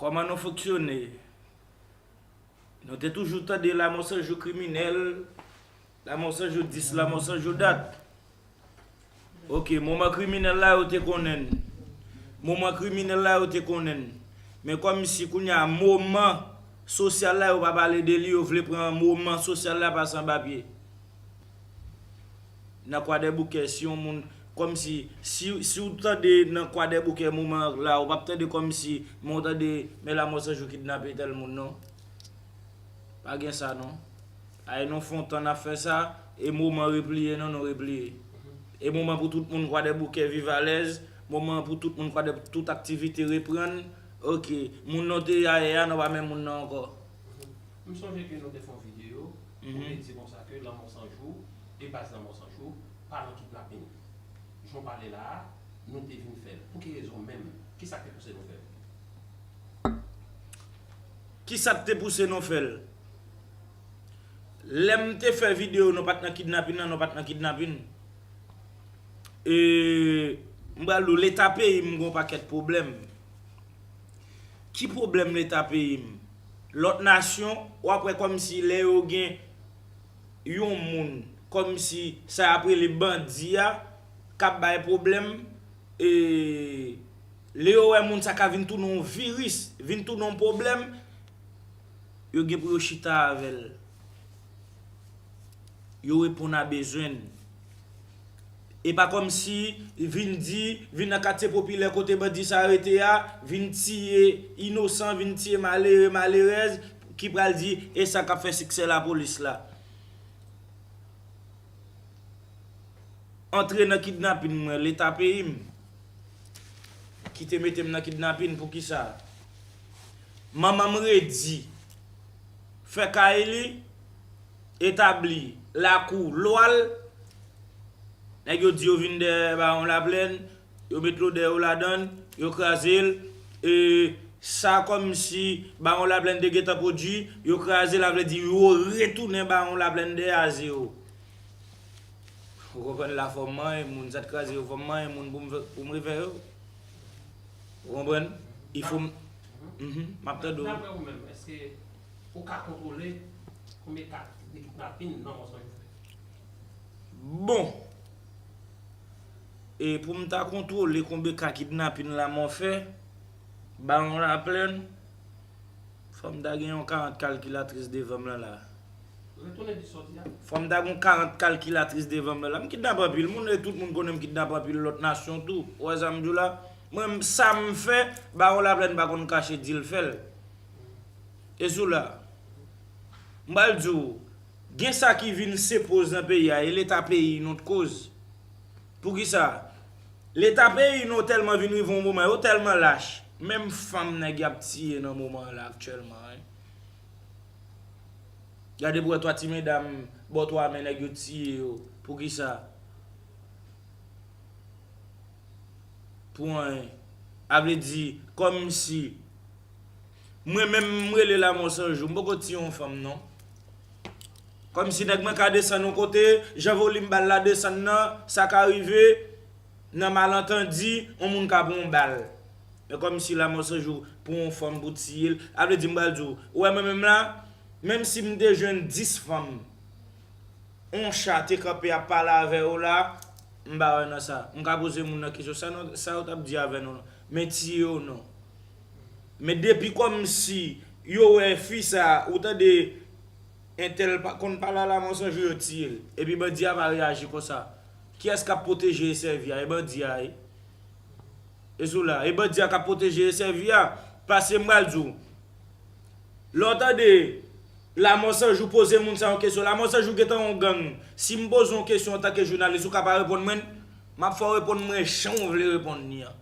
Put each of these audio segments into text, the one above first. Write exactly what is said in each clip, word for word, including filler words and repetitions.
Kòman nou fonksyone? Nou te toujou tande Lanmò San Jou kriminèl, Lanmò San Jou dis, Lanmò San Jou dat. Oke, moman kriminèl la yo te konnen n. Moman kriminèl la yo te konnen n. Men kòmsi kounye a moman sosyal la yo pa pale de li, yo vle pran moman sosyal la pase anba pye. Nan Kwadèboukè, si yon moun, kòmsi, si, si w tande nan Kwadèboukè moman la, ou p ap tande kòmsi, men w tande, men Lanmò San Jou kidnape tèl moun, non. Pa gen sa, non. Ay, nou fè yon tan n ap fè sa, e moman repliye, non, nou repliye. E moman pou tout moun Kwadèboukè viv alèz, moman pou tout moun Kwadèboukè, tout aktivite reprann. Oke, moun nou te ye ayè a, nou pa menm moun nan ankò. M sonje ke nou te fè yon videyo pou te di konsa ke Lanmò San Jou e baz Lanmò San Jou pa nan kidnapin. Jan w pale la a, nou te vin fè l. Pou ki rezon menm? Kisa k te pouse nou fè l? Kisa k te pouse nou fè l? Lè m te fè videyo, nou pa t nan kidnapin nan, nou pa t nan kidnapin. E, m pral di w, leta peyi m gen yon pakèt pwoblèm. Ki pwoblèm leta peyi m? Lòt nasyon, w ap wè kòmsi lè yo gen yon moun, kòmsi sa y ap rele bandi a, k ap bay pwoblèm, e, lè yo wè moun sa ka vin tounen yon viris, vin tounen yon pwoblèm, yo gen pou yo chita avè l. Yo reponn a bezwen l. E pa kòmsi vin di, vin nan katye popilè kote bandi sa rete a, vin tiye inosan, vin tiye malere, malerèz, ki pral di, e sa k ap fè siksè lapolis la. Antre nan kidnapin mwen, leta peyi m ki te mete m nan kidnapin, poukisa? Manman m redi, fè kay li, etabli lakou lwa l, nèg yo di yo vin dèyè Bawon Laplèn, yo met lodè yo ladan l, yo kraze l, e sa kòmsi Bawon Laplèn te gentan pwodui, yo kraze l, sa vle di yo retounen Bawon Laplèn dèyè a zewo. Ou konprann la, fò m manyen moun, sa t kraze yo, fò m manyen moun pou m fè, pou m refè yo. Ou konprann? Il faut m, mhm, m ap tande w. Daprè ou menm, èske ou ka kontwole konbyen ka de kidnapin Lanmò San Jou fè? Bon. E pou m ta kontwole konbyen ka kidnapin Lanmò fè, Bawon Laplèn, fò m ta gen yon karant kalkilatris devan m lan la. Retounen di sa w di a. Fò m ta gen yon karant kalkilatris devan m lan la. M kidnape anpil moun e tout moun konnen m kidnape anpil lòt nasyon tou. Ou wè sa m di w la? Mwen, sa m fè, Bawon Laplèn pa konn kache di l fè l. E sou la, m pral di w, gen sa ki vin se poz nan peyi a, e leta peyi nou t koz. Poukisa? Leta peyi nou tèlman vin rive yon moman, yo tèlman lach. Menm fanm nèg y ap tiye nan moman an la aktyèlman, wi. Gade pou wè twa ti medam bò twa men nèg yo tiye yo. Poukisa? Pou anyen. A vle di, kòmsi mwen menm m rele Lanmò San Jou, m poko tiye yon fanm non. Kòmsi nèg mwen ka desann yon kote, jan volim bal la desann nan, sa ka rive nan malantandi, yon moun ka pran yon bal. Men kòmsi Lanmò San Jou pou yon fanm pou tiye l, a vle di m pral di w, ou wè mwen menm la, menm si m te jwenn dis fanm, yon cha te kanpe ap pale avè yo la, m pa wè nan sa. M ka poze moun nan kesyon, sa nou, sa yo t ap di avè nou, men tiye yo non. Men depi kòmsi yo wè fi sa, ou tande entèl pa, konn pale a Lanmò San Jou yo tiye l. Epi bandi a pa reyaji konsa. Kiyès k ap pwoteje e sèvi a? E bandi a, wi. E sou la, e bandi a k ap pwoteje e sèvi a. Paske m pral di w, lè w tande Lanmò San Jou poze moun sa yon kesyon, Lanmò San Jou gentan yon gang. Si m poze w yon kesyon antanke jounalis, ou ka pa reponn mwen l, m ap fè w reponn mwen jan w vle reponn li an.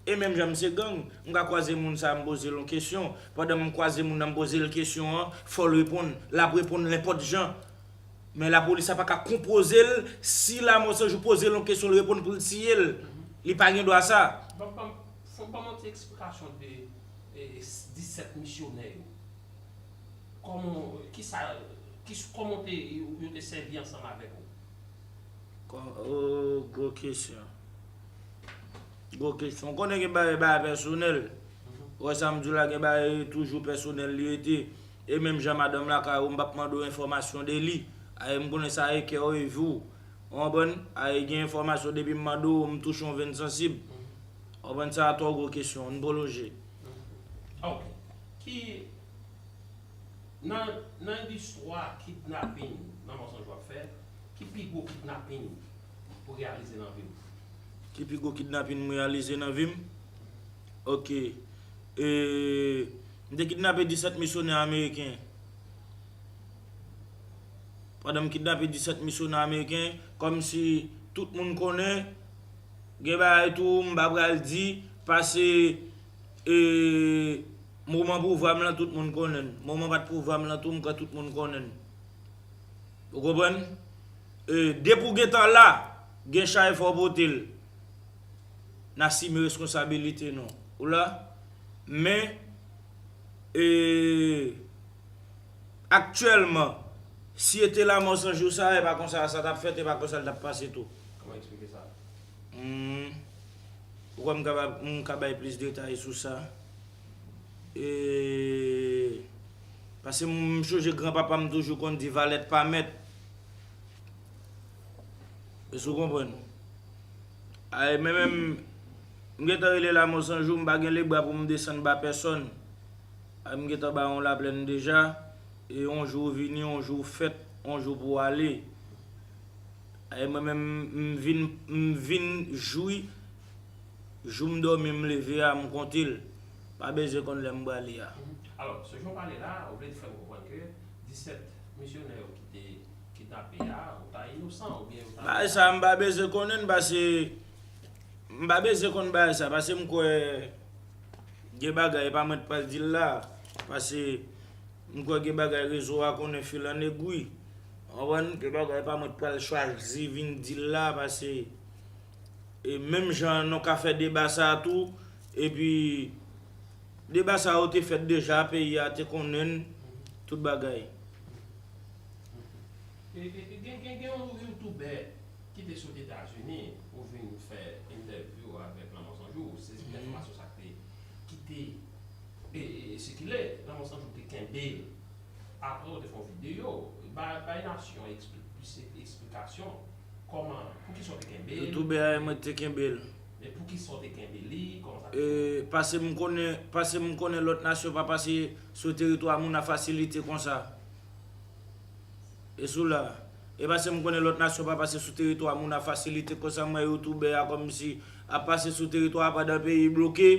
E menm jan m se gang, m ka kwaze moun sa a m poze l yon kesyon. Pandan m kwaze moun nan m poze l kesyon an, fò l reponn. L ap reponn nenpòt jan. Men lapolis la pa ka konpoze l, si Lanmò San Jou poze l yon kesyon, l reponn pou l tiye l. Li pa gen dwa sa. Ban, ban, fò ban m yon ti eksplikasyon de e, disèt misyonè yo. Kòman, kisa, ki, kòman te, yo, yo te sèvi ansanm avèk ou? Kò, o, gwo kesyon. Gwo kesyon. Ou konnen gen bagay, bagay pèsonèl. Mhm. Ou wè sa m di w la, gen bagay toujou pèsonèl li rete. E menm jan madanm lakay ou, m p ap mande w enfòmasyon de li. Aye, m konnen sa e kè w e vi w. Ou konprann? Aye, gen enfòmasyon depi m mande w, m touche yon venn sansib. Ou konprann? Sa a twò gwo kesyon, n pwolonje. Ok. Ki, nan, nan istwa kidnapin Lanmò San Jou ap fè, ki pi gwo kidnapin ou reyalize nan vi w? Ki pi gwo kidnapin m reyalize nan vi m? Ok. E, m te kidnape disèt misyonè ameriken. Pandan m kidnape disèt misyonè ameriken, kòmsi tout moun konnen, gen bagay tou m pa pral di, pase e, moman pouvwa m lan tout moun konnen l. Moman pa t pouvwa m lan tou m kwè tout moun konnen l. Ou konprann? E, depi w gentan la, gen chay fò w pote l. N asime responsabilite nou. Ou la? Men, e, aktyèlman, si e te Lanmò San Jou sa, e pa konsa sa t ap fèt, e pa konsa l t ap pase tou. Kòman w eksplike sa? Hmm. Ou kwè m ka ba, m ka bay plis detay sou sa? E, pase m, m chonje granpapa m toujou konn di valèt pa mèt. Èske w konprann? Ay, men menm, m gentan rele Lanmò San Jou, m pa gen lebra pou m desann ba pèsonn. Ay, m gentan ba yon laplèn deja. E yon jou w vini, yon jou w fèt, yon jou pou w ale. Ay, mwen menm, m vin, m vin jwi, jou m dòmi, m leve a, m konte l. Pa bezwen konn lè m prale a. Alò, selon jan w pale la, ou vle fè m konprann ke disèt misyonè yo ki te kidnape a, ou ta inosan oubyen ou ta. Bagay sa a, m pa bezwen konnen l, pase, m pa bezwen konn bagay sa, pase m kwè gen bagay, e pa mwen t pral di l la, pase m kwè gen bagay rezo a konnen fil an egwi. Ou konprann? Gen bagay, e pa mwen t pral chwazi vin di l la, pase e menm jan nou ka fè deba sa a tou, epi deba sa yo te fèt deja, peyi a te konnen l, tout bagay. E, e, e, gen, gen, gen yon youtubè ki te sot Etazini pou vin fè entèvyou avèk Lanmò San Jou, se enfòmasyon sa ki te, ki te e, e, e sikile, Lanmò San Jou te kenbe l. Apre, ou te fè yon videyo, bay, bay nasyon ekspli-, plis eksplikasyon, kòman, poukisa w te kenbe l. Youtubè a, e mwen ki te kenbe l. Men poukisa w te kenbe li, kòman sa te fèt? E, pase m konnen, pase m konnen lòt nasyon pa pase sou teritwa moun a fasilite konsa. E sou la. E pase m konnen lòt nasyon pa pase sou teritwa moun a fasilite konsa, m wè youtubè a kòmsi ap pase sou teritwa a pandan peyi bloke,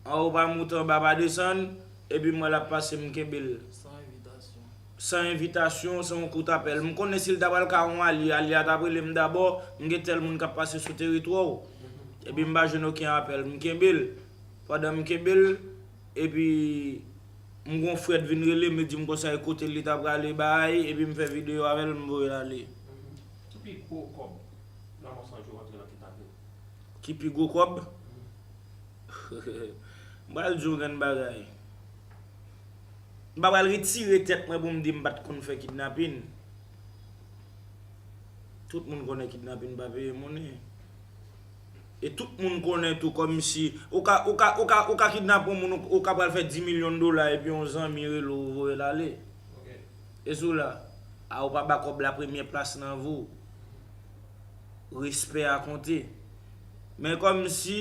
an ou pa moute anba pa desann, epi m wè l ap pase m kenbe l. San envitasyon. San envitasyon, se yon kout apèl. M konnen si l ta pral ka yon alye, alye a t ap rele m dabò, m gen tèl moun k ap pase sou teritwa w. Epi m pa jwenn okenn apèl, m kenbe l. Pandan m kenbe l, epi m gon frè t vin rele m, li di m konsa e kote l li ta prale bay, epi m fè videyo avè l, m voye l ale. Ki pi gwo kòb Lanmò San Jou rantre nan kidnapin? Ki pi gwo kòb? M pral di w yon grenn bagay. M pa pral retire tèt mwen pou m di m pa t konn fè kidnapin. Tout moun konnen kidnapin pa peye monnen. E tout moun konnen tou kòmsi ou ka, ou ka, ou ka, ou ka kidnape yon moun, ou, ou ka pral fè dis milyon dola epi yon zanmi rele w, ou voye l ale. E sou la, a ou pa ba kòb la premyè plas nan vi w. Respè a konte. Men kòmsi,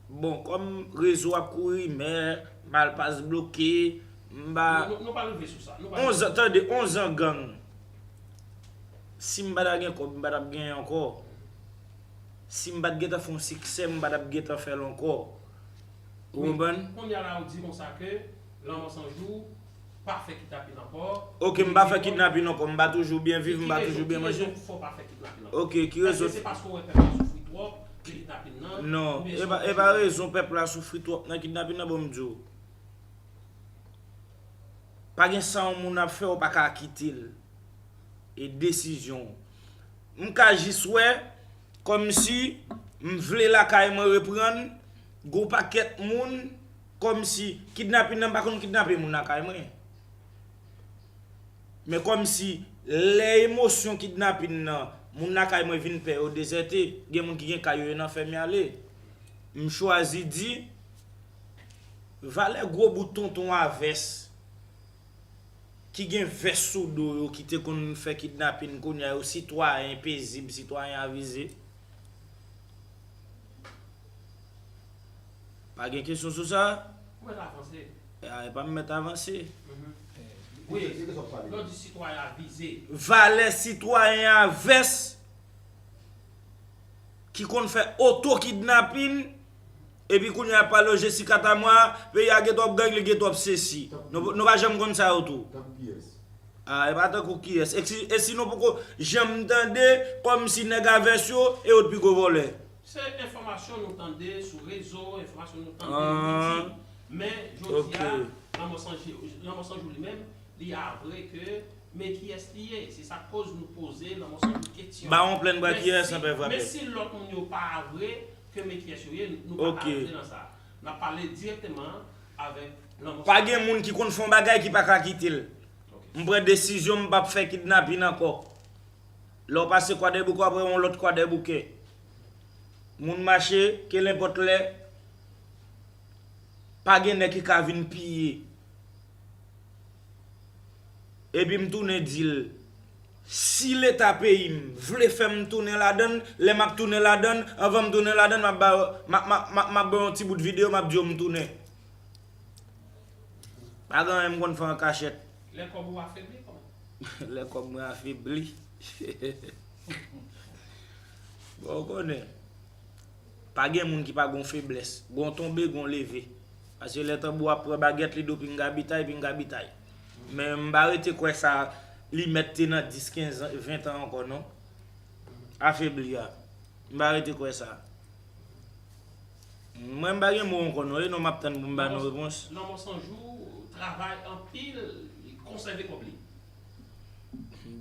bon, kòm rezo ap kouri, men malpas bloke, m pa. Nou, nou, nou pa rive sou sa. Nou pa rive. Onz an, tande, onz an gang. Si m pa ta gen kòb, m pa t ap genyen ankò. Si m pa t gentan fè yon siksè, m pa t ap gentan fè l ankò. Ou konprann? Kounye a la ou di konsa ke Lanmò San Jou pa fè kidnapin ankò. Ok, m pa fè kidnapin ankò, m pa toujou byen viv, m pa toujou byen manje. Ki rezon, ki rezon fè w pa fè kidnapin ankò? Ok, ki rezon? Èske se paske w wè pèp la soufri twòp, kidnapin nan? Non, e pa, e pa rezon pèp la soufri twòp nan kidnapin nan, bon m di w. Pa gen sa yon moun ap fè, ou pa ka kite l. E desizyon w. M ka jis wè, kòmsi m vle lakay mwen reprann, gon pakèt moun, kòmsi kidnapin nan, m pa konn kidnape moun lakay mwen. Men kòmsi lè emosyon kidnapin nan, moun lakay mwen vin pè, yo dezète, gen moun ki gen kay yo, yo nan fèmen ale. M chwazi di, Valè gwo bout tonton a vès ki gen vès sou do yo ki te konn fè kidnapin kounye a yo sitwayen pezib, sitwayen avize. Pa gen kesyon sou sa? Ou mèt avanse. E pa m mèt avanse. Wi, lè w di sitwayen avize. Valè sitwayen a vès ki konn fè oto kidnapin, epi kounye a pale yo Jessica Tamwa, peyi a gen twòp gang, li gen twòp sesi. Nou, nou pa janm konn sa yo tou. Ah, e pa tankou kiyès. E si, e si nou poko janm tande, kòmsi nèg a vès yo, e yo t pi gwo vòlè. Se enfòmasyon nou tande sou rezo, enfòmasyon nou tande, nou di. Men, jodi a, Lanmò San Jou, Lanmò San Jou li menm, li avwe ke men kiyès li ye. Se sa k koz nou poze Lanmò San Jou kesyon. Bawon Plèn bra kiyès anpè frape. Men si lòt moun yo pa avwe ke men kiyès yo ye, nou pa ka rantre nan sa. N ap pale dirèkteman avèk Lanmò San Jou. Pa gen moun ki konn fè yon bagay ki pa ka kite l. M pran desizyon, m p ap fè kidnapin ankò. Lè w pase Kwadèboukè, w ap wè yon lòt Kwadèboukè. Moun mache, kelenpòt lè, pa gen nèg ki ka vin piye. Epi m tounen di l, si Leta peyi m vle fè m tounen ladann, lè m ap tounen ladann, anvan m tounen ladann, m ap ba, m ap, m ap, m ap, m ap ba yon ti bout videyo, m ap di yo m tounen. Pa gen anyen m konn fè an kachèt. Lè kòb ou afebli, kòman? Lè kòb mwen afebli. Bon, ou konnen, pa gen moun ki pa gon feblès. Gon tonbe, gon leve. Paske lè tanbou ap pran bagèt, li do pinga bitay, pinga bitay. Men m pa rete kwè sa, li mèt te nan dis, kenz an, ven tan ankò, non. Afebli a. M pa rete kwè sa. Mwen, m pa gen mo ankò, non. E non, m ap tann pou m ba nou repons. Lanmò San Jou travay anpil, li konsève kòb li.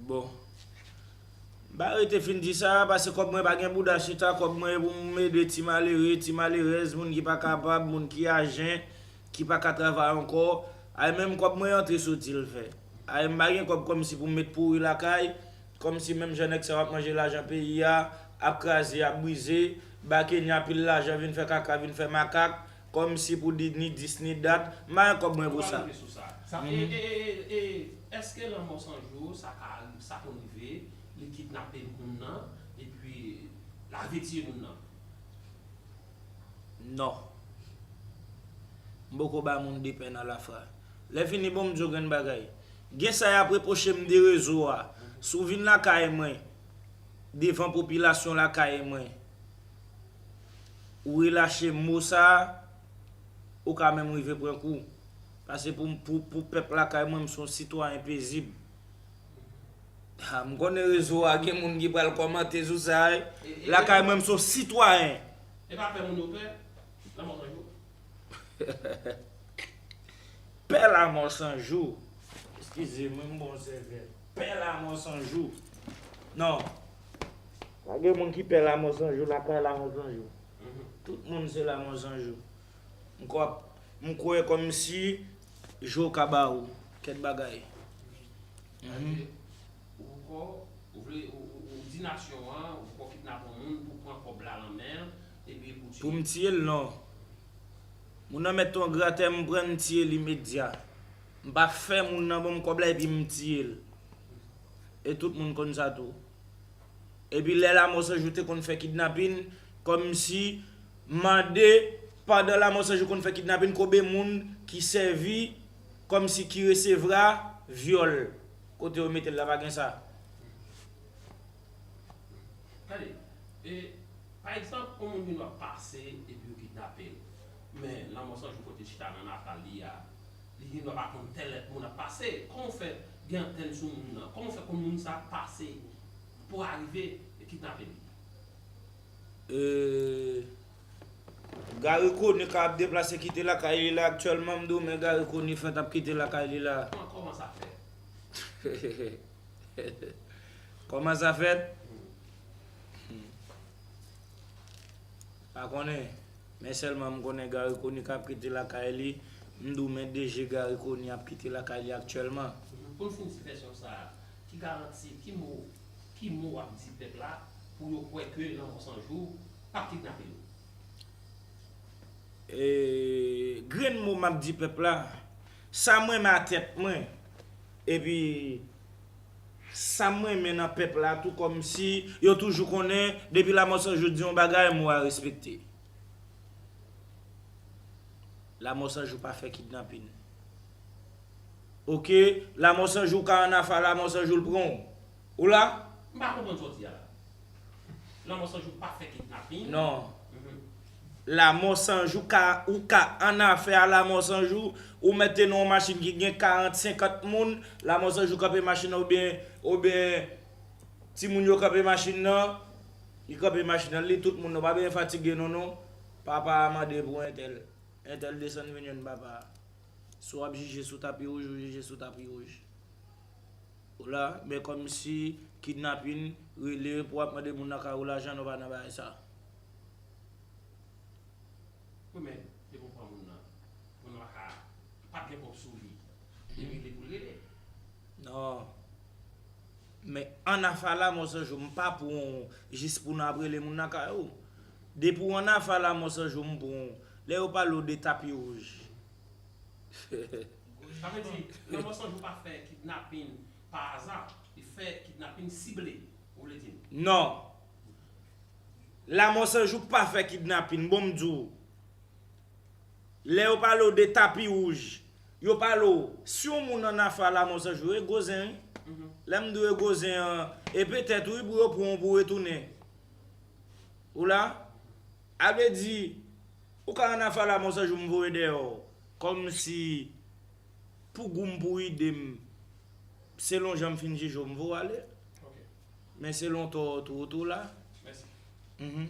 Bon. M pa rete fin di sa, paske kòb mwen pa gen bouda chita, kòb mwen e pou m ede ti malere, ti malerèz, moun ki pa kapab, moun ki ajen, ki pa ka travay ankò. Ay, menm kòb mwen antre soti l fè. Ay, m pa gen kòb kòmsi pou m met pouri lakay, kòmsi menm jan nèg sa yo ap manje lajan peyi a, ap kraze, ap brize, ba Kenya pil lajan, vin fè kaka, vin fè makak, kòmsi pou di ni dis ni dat, m pa gen kòb mwen pou sa. Nou pa rive sou sa. Sa, e, e, e, e, e, èske Lanmò San Jou, sa ka, sa konn rive, li kidnape moun nan, epi lave tiye moun nan? Non. M poko ba moun de pè nan lafra. Lè fini, bon, m di w grenn bagay. Gen sa y ap repwoche m de rezo a. Si w vin lakay mwen, devan popilasyon lakay mwen, ou relache mo sa, ou ka menm rive pran kou. Paske pou, pou, pou pèp lakay mwen, m se yon sitwayen pezib. Ah, m konnen rezo a gen moun ki pral kòmante sou sa, wi. E, e, lakay mwen, m se yon sitwayen. E pa pè moun yo pè? Lanmò San Jou. Pè Lanmò San Jou. Eskize mwen, m bon sèvè. Pè Lanmò San Jou. Non. Pa gen moun ki pè Lanmò San Jou, lakay Lanmò San Jou. Tout moun se Lanmò San Jou. M kwè, m kwè kòmsi je w ka ba ou kèk bagay. Ou poko, ou vle, ou, ou, ou di nasyon an, ou poko kidnape yon moun pou pran kòb la nan men l, epi pou tiye l. Pou m tiye l, non. Moun nan mèt yon gratè, m pran, m tiye l imedya. M pa fè moun nan ban m kòb la epi m tiye l. E tout moun konn sa tou. Epi lè Lanmò San Jou te konn fè kidnapin, kòmsi mande, pandan Lanmò San Jou konn fè kidnapin, konbyen moun ki sèvi, kòmsi ki resevwa vyòl? Kote yo mete l la, pa gen sa. Gade, e, pa egzanp, yon moun vin w ap pase epi yo kidnape l. Men, Lanmò San Jou kote chita nan natal li a, li gen dwa pa konn tèl èt moun ap pase. Kòman w fè gen antèn sou moun nan? Kòman w fè konn moun sa ap pase pou arive kidnape li? E, Gary Conille ka ap deplase kite lakay li la aktyèlman, m di w, men Gary Conille fèt ap kite lakay li la. Kòman, kòman sa fèt? Kòman sa fèt? Pa konnen. Men sèlman m konnen Gary Conille k ap kite lakay li. M di w men D G Gary Conille ap kite lakay li aktyèlman. Pou n fin ti vèsyon sa a, ki garanti, ki mo, ki mo w ap di pèp la pou yo kwè ke Lanmò San Jou p ap kidnape yo? E, grenn mo m ap di pèp la, sa m renmen a tèt mwen, epi sa m renmen nan pèp la, tou kòmsi yo toujou konnen, depi Lamò San Jou di yon bagay, mo a respekte. Lamò San Jou pa fè kidnapin. Oke, Lamò San Jou ka an afa, Lamò San Jou l pran w. Ou la? M pa konprann sa w di a la. Lanmò San Jou pa fè kidnapin. Non. Mhm. Lanmò San Jou ka, ou ka an afè a Lanmò San Jou, ou mete nan yon machin ki gen karant, senkant moun, Lanmò San Jou kanpe machin nan oubyen, oubyen timoun yo kanpe machin nan, li kanpe machin nan, li tout moun nan, pa bezwen fatige non, non. Papa a mande pou entèl. Entèl desann vin jwenn papa a. Si w ap jije sou tapi wouj, ou jije sou tapi wouj. Ou la, men kòmsi kidnapin, rele pou w ap mande moun nan kay ou lajan, nou pa nan bagay sa. Wi, men depi w pran moun nan, moun nan pa ka, pa t gen kòb sou li. Li rele pou l rele. Non. Men an afè a Lanmò San Jou, m pa pran w jis pou nou ap rele moun nan kay ou. Depi w an afè a Lanmò San Jou, m pran w. Lè yo pale w de tapi wouj. Sa vle di, Lanmò San Jou pa fè kidnapin pa aza, li fè kidnapin sible, ou vle di m? Non. Lanmò San Jou pa fè kidnapin, bon m di w. Lè yo pale w de tapi wouj, yo pale w, si yon moun an afè a Lanmò San Jou, e gwo zen, wi. Mhm. Lè m di w e gwo zen an, e petèt, wi, pou yo pran w pou retounen. Ou la? A vle di, ou ka an afè a Lanmò San Jou m voye dèyè w. Kòmsi, pou gou m, pou ide m, selon jan m fin jije w, m voye w ale. Ok. Men selon tò w tou, ou tou la. Mèsi. Mhm.